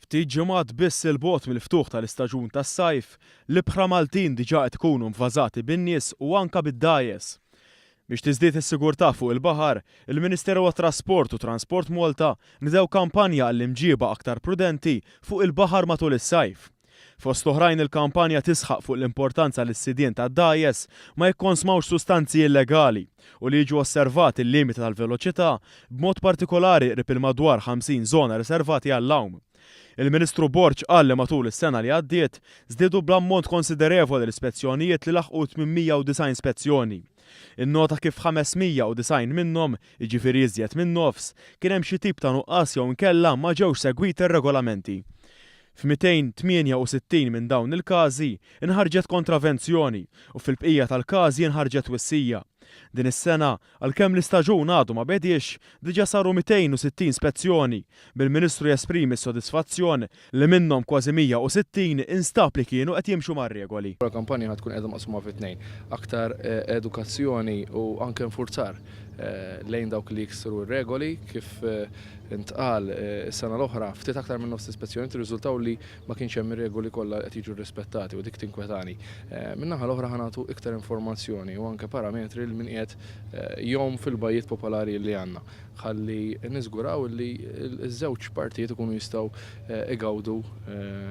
Ftit ġimgħat biss 'il bogħod mill-ftuħ tal-istaġun tas-sajf, l-ibħra Maltin diġà qed ikunu invażati bin-nies u anke bid-dgħajjes. Biex tiżdied is-sigurtà fuq il-baħar, il-Ministeru għat-Trasport u Transport Malta ndew kampanja għall-imġieba aktar prudenti fuq il-baħar matul is-sajf. Fost oħrajn il-kampanja tisħaq fuq l-importanza li s-sidien tad-dgħajjes ma jikkonsmawx sustanzi illegali u li jiġu osservati l-limiti tal-veloċità b'mod partikolari qrib il-madwar 50 żona riservati għall-għawm. Il-Ministru Borg qal li matul is-sena li għaddiet żdiedu bl-ammont konsiderevoli l-ispezzjonijiet li laħqu 890 spezzjoni. Innota kif 590 minnhom, jiġifieri iżjed min-nofs, kien hemm xi tip ta' nuqqas jew inkella ma ġewx segwiti r-regolamenti. F'268 minn dawn il-każi, inħarġet kontravenzjoni u fil-bqija tal-każi inħarġet twissija. Din is-sena, għalkemm l-istaġun għadu ma bediex, diġà saru 260 spezzjoni, bil-Ministru jesprimi s-sodisfazzjon li minnhom kważi 160 instab li kienu qed jimxu mar-regoli. Il-kampanja ħa tkun qiegħda maqsuma fi tnejn, aktar edukazzjoni u anke infurzar lejn dawk li jiksru r-regoli. Kif intqal is-sena l-oħra, ftit aktar minn nofs l-ispezzjonijiet irriżultaw li ma kienx hemm ir-regoli kollha qed jiġu rrispettati u dik tinkwetani. Min-naħa l-oħra ħa nagħtu iktar informazzjoni u anke parametri lil min qiegħed jgħum fil-bajjiet popolari li għandna ħalli niżguraw li ż-żewġ partijiet ikunu jistgħu igawdu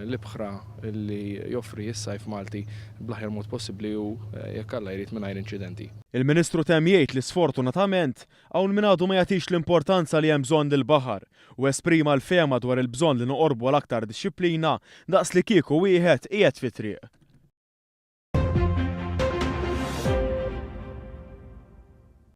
l-ibħra li joffri s-sajf Malti bl-aħjar mod possibbli u jekk Alla jrid mingħajr inċidenti. Il-Ministru temm jgħid li sfortunatament hawn min għadu ma jagħtix l-importanza li hemm bżonn lill-baħar u esprima l-fehma dwar il-bżonn li noqorbu għal aktar dixxiplina daqs li kieku wieħed qiegħed fit-triq.